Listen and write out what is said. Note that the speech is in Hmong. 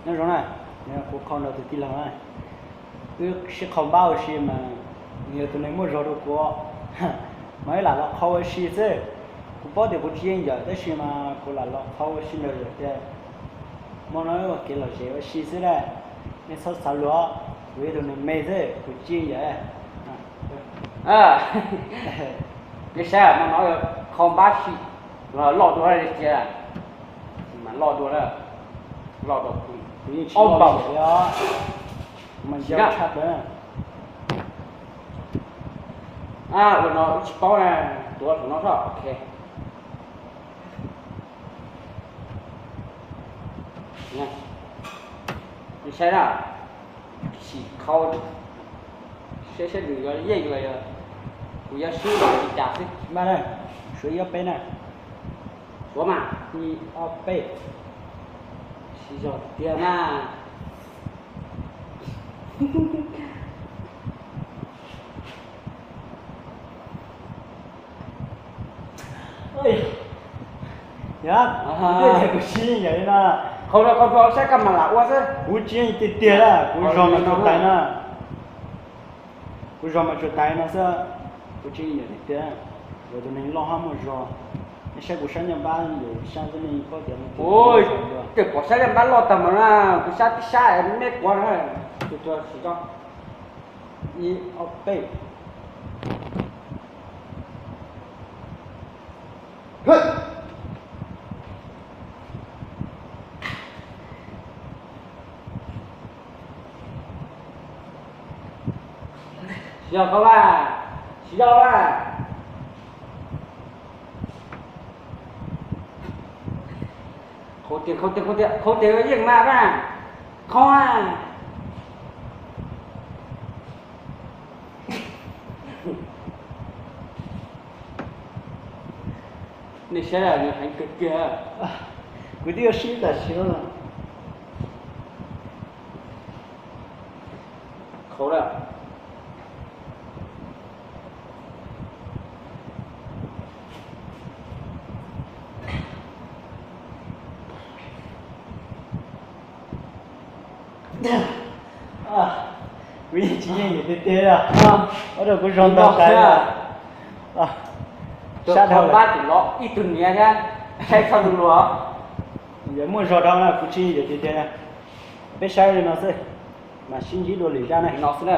Nyob zoo na, kuv qhau nrog tus tij laug na, wb sib qhau npab ua si mas nws yog tus neeg muaj zog rau kuv, mas wb lam los qhau ua si xwb. Kuv paub tias kuv tsis yeej yawm tab sis mas kuv lam los qhau ua si nrog yawm tias hmo no wb ua kev lom zem ua si xwb na. Nej txhob xav luag, kuv yog tus neeg me xwb, kuv tsis yeej yawm. Nej saib, hmo no qhau npab si, loj dua li cia, mas loj dua, loj dua, kuv yeej tsis ob npaum li os. Mas yau tshaj plaws. Ua no wb tsis paub na, tuav saum no soj, ok. Nej saib na, sim qhau seb seb nws yuav yeej los yog kuv yuav swb los li cas xwb. Mas na, suav ib ob peb na. Suav mas, ib ob peb. Siv zog tiag na. Yog, kuv tsis yeej yawm li no. Qhau rau qhau rau saib koj mam lam ua xwb. Kuv tsis yeej tiag tiag, kuv zog mas tsuas tais na. Kuv zog mas tsuas tais no xwb, kuv tsis yeej yawm tiag tiag. Yog tus neeg loj hab muaj zog, nej saib kuv sab ncaj npab, yawm sab xwb nej paub tias, ua, tej pom sab ncaj npab loj tag mas na, kuv sab tib sab me quav na, tus tsuas sim tso. Ib ob peb. Siv zog qhau a, siv zog a. Qhau tiag, qhau tiag, qhau tiag, qhau tiag yeej mas na, qhau a. Nej saib, nws heev kawg kiag. Kuv twb yuav sib tam sim no. Qhau lawm. Kuv yeej tsis yeej yawm tiag tiag, ua rau kuv zog ntau tais. Sab dhau lawm, ib tug niam thiab, saib txhob luag. Yawm muaj zog dhau na, kuv tsis yeej yawm tiag tiag. Peb saib li no xwb, mas sib ntsib dua lwm zaj na, no xwb na.